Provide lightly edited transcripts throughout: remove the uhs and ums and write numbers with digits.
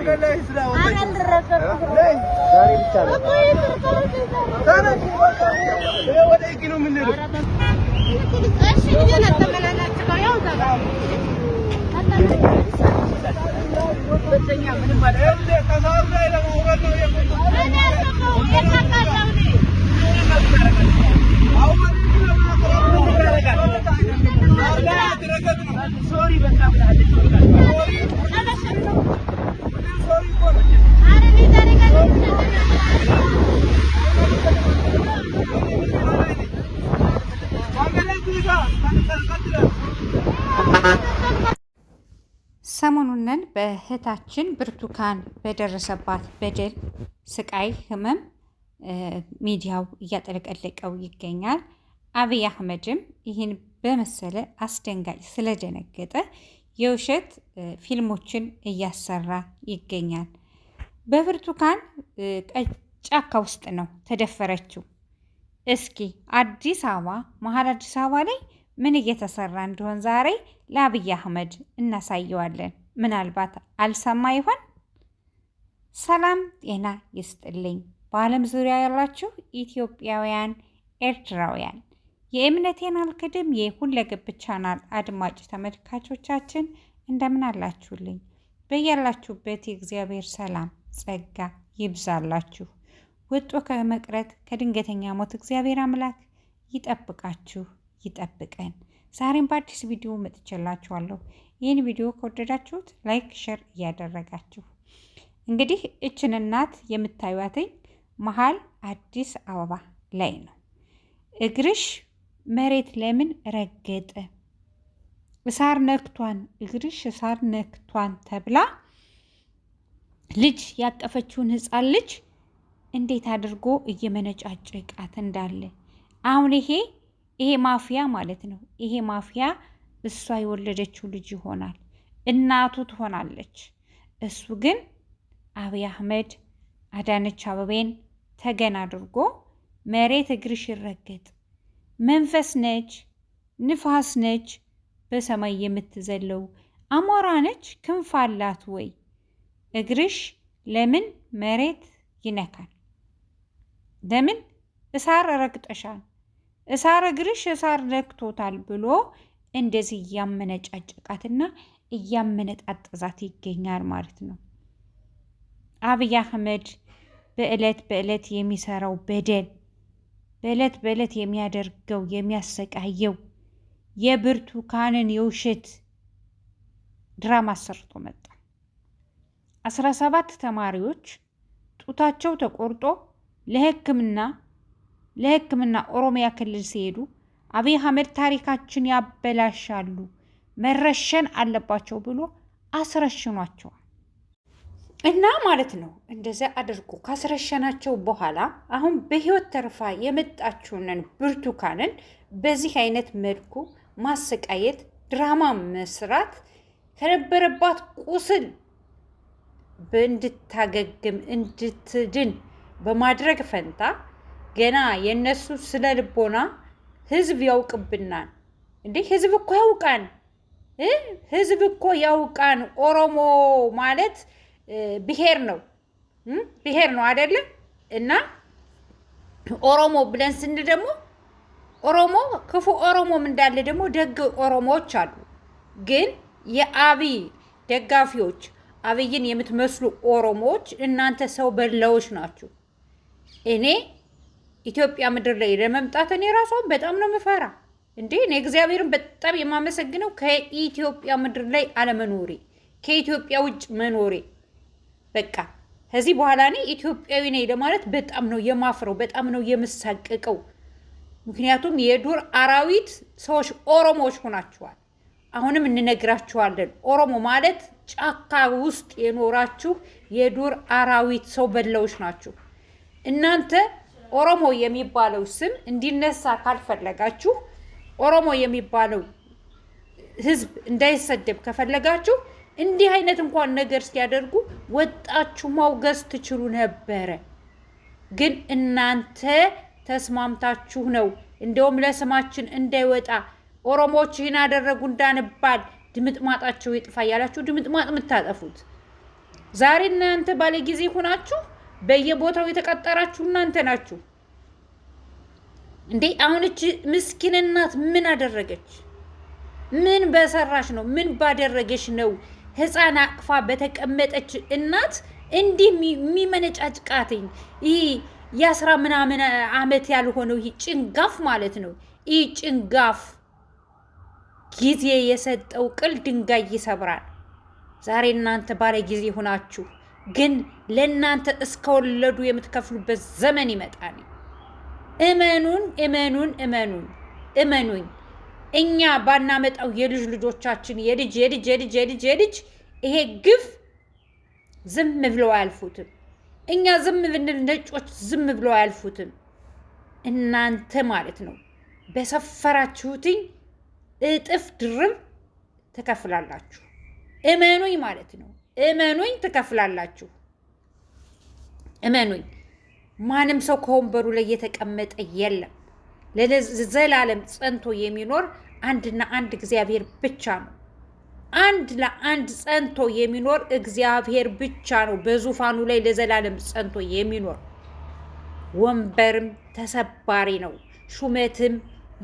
መንገድ ላይ ስላወጣች ዛሬ ብቻ ነው። ወደ ህግ ነው የምንሄደው። ከሳሩ ላይ ለመውረድ ነው። ሰሞኑንን በእህታችን ብርቱካን በደረሰባት በደል፣ ስቃይ፣ ህመም ሚዲያው እያጠለቀለቀው ይገኛል። አብይ አህመድም ይህን በመሰለ አስደንጋጭ ስለደነገጠ የውሸት ፊልሞችን እያሰራ ይገኛል። በብርቱካን ጫካ ውስጥ ነው ተደፈረችው። እስኪ አዲስ አበባ መሀል አዲስ አበባ ላይ ምን እየተሰራ እንደሆን ዛሬ ለአብይ አህመድ እናሳየዋለን። ምናልባት አልሰማ ይሆን? ሰላም ጤና ይስጥልኝ። በዓለም ዙሪያ ያላችሁ ኢትዮጵያውያን፣ ኤርትራውያን የእምነቴን አልክድም የሁለገብ ቻናል አድማጭ ተመልካቾቻችን እንደምን አላችሁልኝ? በያላችሁበት የእግዚአብሔር ሰላም ጸጋ ይብዛላችሁ። ወጦ ከመቅረት ከድንገተኛ ሞት እግዚአብሔር አምላክ ይጠብቃችሁ ይጠብቀን። ዛሬም በአዲስ ቪዲዮ መጥቼላችኋለሁ። ይህን ቪዲዮ ከወደዳችሁት like፣ share እያደረጋችሁ እንግዲህ እችን እናት የምታዩትኝ መሀል አዲስ አበባ ላይ ነው። እግርሽ መሬት ለምን ረገጠ? እሳር ነክቷን፣ እግርሽ እሳር ነክቷን ተብላ ልጅ ያቀፈችውን ሕፃን ልጅ እንዴት አድርጎ እየመነጫጨቃት እንዳለ አሁን ይሄ ማፊያ ማለት ነው። ይሄ ማፊያ እሷ የወለደችው ልጅ ይሆናል፣ እናቱ ትሆናለች። እሱ ግን አብይ አህመድ አዳነች አበቤን ተገን አድርጎ መሬት እግርሽ ይረገጥ፣ መንፈስ ነች፣ ንፋስ ነች፣ በሰማይ የምትዘለው አሞራ ነች፣ ክንፍ አላት ወይ? እግርሽ ለምን መሬት ይነካል? ለምን እሳር ረግጠሻል? እሳር እግርሽ እሳር ነክቶታል ብሎ እንደዚህ እያመነጫጨቃትና እያመነጣጠዛት ይገኛል ማለት ነው። አብይ አህመድ በዕለት በዕለት የሚሰራው በደል በዕለት በዕለት የሚያደርገው የሚያሰቃየው የብርቱካንን የውሸት ድራማ ሰርቶ መጣ። 17 ተማሪዎች ጡታቸው ተቆርጦ ለሕክምና ኦሮሚያ ክልል ሲሄዱ አብይ አህመድ ታሪካችን ያበላሻሉ፣ መረሸን አለባቸው ብሎ አስረሽኗቸዋል። እና ማለት ነው እንደዚያ አድርጎ ካስረሸናቸው በኋላ አሁን በህይወት ተርፋ የመጣችውንን ብርቱካንን በዚህ አይነት መልኩ ማሰቃየት፣ ድራማ መስራት ከነበረባት ቁስል እንድታገግም እንድትድን በማድረግ ፈንታ ገና የእነሱ ስነ ልቦና ህዝብ ያውቅብናል። እንዴ ህዝብ እኮ ያውቃን፣ ህዝብ እኮ ያውቃን። ኦሮሞ ማለት ብሔር ነው፣ ብሔር ነው አይደለም? እና ኦሮሞ ብለን ስንል ደግሞ ኦሮሞ ክፉ ኦሮሞም እንዳለ ደግሞ ደግ ኦሮሞዎች አሉ። ግን የአብይ ደጋፊዎች አብይን የምትመስሉ ኦሮሞዎች እናንተ ሰው በላዎች ናችሁ። እኔ ኢትዮጵያ ምድር ላይ ለመምጣት እኔ ራሷን በጣም ነው የምፈራ። እንዴ እኔ እግዚአብሔርን በጣም የማመሰግነው ከኢትዮጵያ ምድር ላይ አለመኖሬ፣ ከኢትዮጵያ ውጭ መኖሬ። በቃ ከዚህ በኋላ እኔ ኢትዮጵያዊ ነኝ ለማለት በጣም ነው የማፍረው፣ በጣም ነው የምሳቀቀው። ምክንያቱም የዱር አራዊት ሰዎች ኦሮሞዎች ሆናችኋል። አሁንም እንነግራችኋለን። ኦሮሞ ማለት ጫካ ውስጥ የኖራችሁ የዱር አራዊት ሰው በላዎች ናችሁ። እናንተ ኦሮሞ የሚባለው ስም እንዲነሳ ካልፈለጋችሁ፣ ኦሮሞ የሚባለው ሕዝብ እንዳይሰደብ ከፈለጋችሁ እንዲህ አይነት እንኳን ነገር ሲያደርጉ ወጣችሁ ማውገዝ ትችሉ ነበረ። ግን እናንተ ተስማምታችሁ ነው። እንደውም ለስማችን እንዳይወጣ ኦሮሞዎች ይህን አደረጉ እንዳንባል ድምጥማጣቸው ይጥፋ እያላችሁ ድምጥማጥ የምታጠፉት። ዛሬ እናንተ ባለ ጊዜ ሆናችሁ በየቦታው የተቀጠራችሁ እናንተ ናችሁ እንዴ! አሁን እች ምስኪን እናት ምን አደረገች? ምን በሰራሽ ነው? ምን ባደረገች ነው? ህፃን አቅፋ በተቀመጠች እናት እንዲህ የሚመነጫጭቃትኝ ይህ የ10 ምናምን አመት ያልሆነው ይህ ጭንጋፍ ማለት ነው። ይህ ጭንጋፍ ጊዜ የሰጠው ቅል ድንጋይ ይሰብራል። ዛሬ እናንተ ባለ ጊዜ ሆናችሁ ግን ለእናንተ እስከወለዱ የምትከፍሉበት ዘመን ይመጣል። እመኑን፣ እመኑን፣ እመኑን፣ እመኑኝ። እኛ ባናመጣው የልጅ ልጆቻችን የልጅ የልጅ የልጅ የልጅ የልጅ ይሄ ግፍ ዝም ብለው አያልፉትም። እኛ ዝም ብንል ነጮች ዝም ብለው አያልፉትም። እናንተ ማለት ነው በሰፈራችሁትኝ እጥፍ ድርብ ትከፍላላችሁ። እመኑኝ ማለት ነው። እመኑኝ ትከፍላላችሁ። እመኑኝ፣ ማንም ሰው ከወንበሩ ላይ የተቀመጠ የለም። ለዘላለም ጸንቶ የሚኖር አንድና አንድ እግዚአብሔር ብቻ ነው። አንድ ለአንድ ጸንቶ የሚኖር እግዚአብሔር ብቻ ነው። በዙፋኑ ላይ ለዘላለም ጸንቶ የሚኖር ወንበርም ተሰባሪ ነው። ሹመትም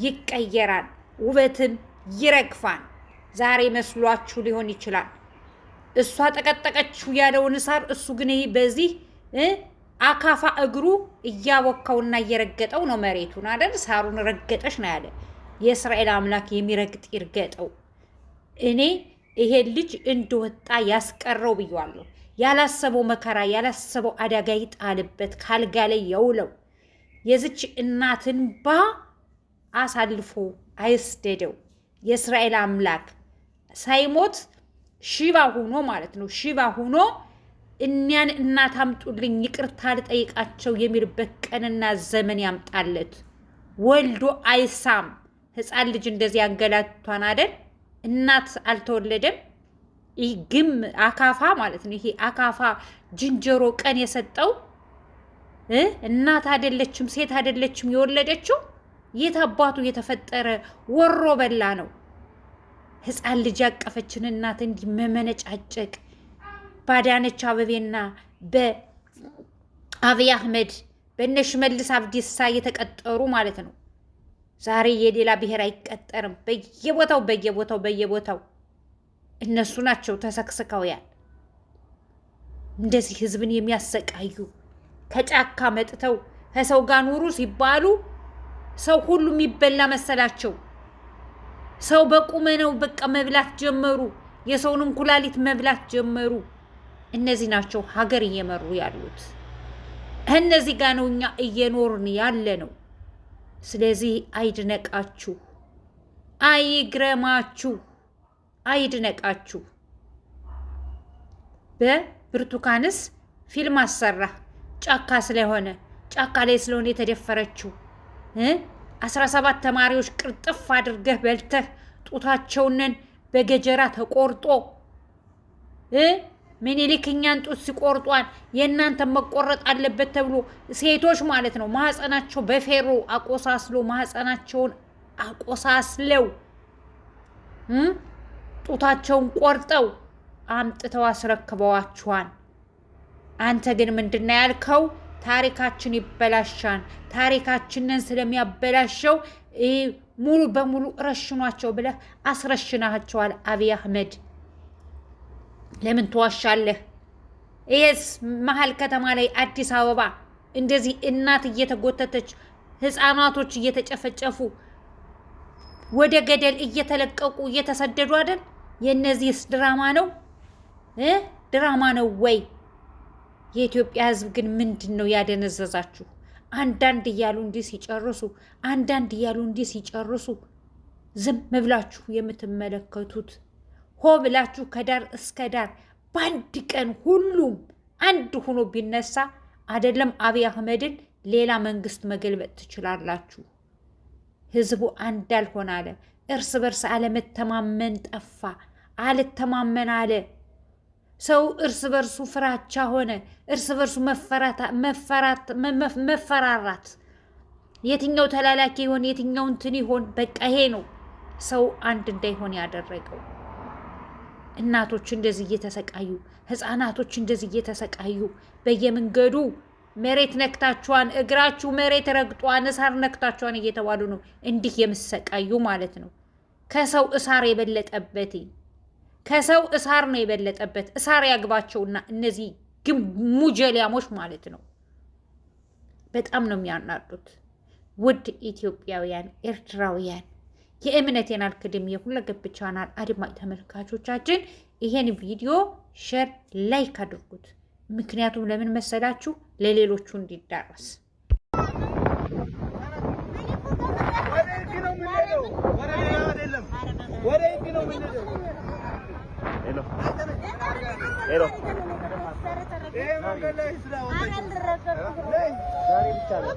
ይቀየራል፣ ውበትም ይረግፋል። ዛሬ መስሏችሁ ሊሆን ይችላል። እሷ ጠቀጠቀችው ያለውን ሳር እሱ ግን ይሄ በዚህ አካፋ እግሩ እያቦካውና እየረገጠው ነው መሬቱን አይደል? ሳሩን ረገጠሽ ነው ያለ። የእስራኤል አምላክ የሚረግጥ ይርገጠው። እኔ ይሄ ልጅ እንደወጣ ያስቀረው ብየዋለሁ። ያላሰበው መከራ ያላሰበው አደጋ ይጣልበት፣ ካልጋ ላይ የውለው። የዝች እናትን ባ አሳልፎ አይስደደው። የእስራኤል አምላክ ሳይሞት ሽባ ሆኖ ማለት ነው፣ ሽባ ሆኖ እኒያን እናት አምጡልኝ ይቅርታ ልጠይቃቸው የሚልበት ቀንና ዘመን ያምጣለት። ወልዶ አይሳም። ሕፃን ልጅ እንደዚህ አንገላቷን አይደል? እናት አልተወለደም። ይህ ግም አካፋ ማለት ነው። ይሄ አካፋ ዝንጀሮ ቀን የሰጠው እናት አይደለችም፣ ሴት አይደለችም የወለደችው። የት አባቱ የተፈጠረ ወሮ በላ ነው። ሕፃን ልጅ ያቀፈችን እናት እንዲህ መመነጫጨቅ በአዳነች አበቤና በአብይ አህመድ በእነ ሽመልስ አብዲሳ እየተቀጠሩ ማለት ነው። ዛሬ የሌላ ብሔር አይቀጠርም። በየቦታው በየቦታው በየቦታው እነሱ ናቸው ተሰክስከውያል። እንደዚህ ህዝብን የሚያሰቃዩ ከጫካ መጥተው ከሰው ጋር ኑሩ ሲባሉ ሰው ሁሉ የሚበላ መሰላቸው። ሰው በቁመነው በቃ መብላት ጀመሩ። የሰውን እንኩላሊት መብላት ጀመሩ። እነዚህ ናቸው ሀገር እየመሩ ያሉት። እነዚህ ጋር ነው እኛ እየኖርን ያለ ነው። ስለዚህ አይድነቃችሁ፣ አይግረማችሁ፣ አይድነቃችሁ። በብርቱካንስ ፊልም አሰራ ጫካ ስለሆነ ጫካ ላይ ስለሆነ የተደፈረችው 17 ተማሪዎች ቅርጥፍ አድርገህ በልተህ ጡታቸውንን በገጀራ ተቆርጦ ምኒልክ እኛን ጡት ሲቆርጧን የእናንተ መቆረጥ አለበት ተብሎ ሴቶች ማለት ነው ማህፀናቸው በፌሮ አቆሳስሎ ማህፀናቸውን አቆሳስለው ጡታቸውን ቆርጠው አምጥተው አስረክበዋችኋል። አንተ ግን ምንድን ነው ያልከው? ታሪካችን ይበላሻል። ታሪካችንን ስለሚያበላሸው ሙሉ በሙሉ ረሽኗቸው ብለህ አስረሽናቸዋል። አብይ አህመድ ለምን ትዋሻለህ? ይሄስ መሀል ከተማ ላይ አዲስ አበባ እንደዚህ እናት እየተጎተተች ህፃናቶች እየተጨፈጨፉ ወደ ገደል እየተለቀቁ እየተሰደዱ አይደል? የእነዚህስ ድራማ ነው እ ድራማ ነው ወይ? የኢትዮጵያ ሕዝብ ግን ምንድን ነው ያደነዘዛችሁ? አንዳንድ እያሉ እንዲህ ሲጨርሱ፣ አንዳንድ እያሉ እንዲህ ሲጨርሱ ዝም ብላችሁ የምትመለከቱት ሆ ብላችሁ ከዳር እስከ ዳር በአንድ ቀን ሁሉም አንድ ሆኖ ቢነሳ አይደለም አብይ አህመድን ሌላ መንግስት መገልበጥ ትችላላችሁ። ህዝቡ አንድ አልሆን አለ። እርስ በርስ አለመተማመን ጠፋ። አልተማመን አለ። ሰው እርስ በርሱ ፍራቻ ሆነ። እርስ በርሱ መፈራራት፣ የትኛው ተላላኪ ይሆን የትኛው እንትን ይሆን፣ በቃ ይሄ ነው ሰው አንድ እንዳይሆን ያደረገው። እናቶች እንደዚህ እየተሰቃዩ፣ ህፃናቶች እንደዚህ እየተሰቃዩ በየመንገዱ መሬት ነክታችኋን፣ እግራችሁ መሬት ረግጧን፣ እሳር ነክታችኋን እየተባሉ ነው እንዲህ የምሰቃዩ ማለት ነው። ከሰው እሳር የበለጠበት፣ ከሰው እሳር ነው የበለጠበት። እሳር ያግባቸውና እነዚህ ሙጀሊያሞች ማለት ነው። በጣም ነው የሚያናዱት። ውድ ኢትዮጵያውያን፣ ኤርትራውያን፣ የእምነቴን አልክድም የሁለገብ ቻናል አድማጭ ተመልካቾቻችን ይሄን ቪዲዮ share፣ like አድርጉት። ምክንያቱም ለምን መሰላችሁ? ለሌሎቹ እንዲዳረስ። ዛሬ ብቻ ነው።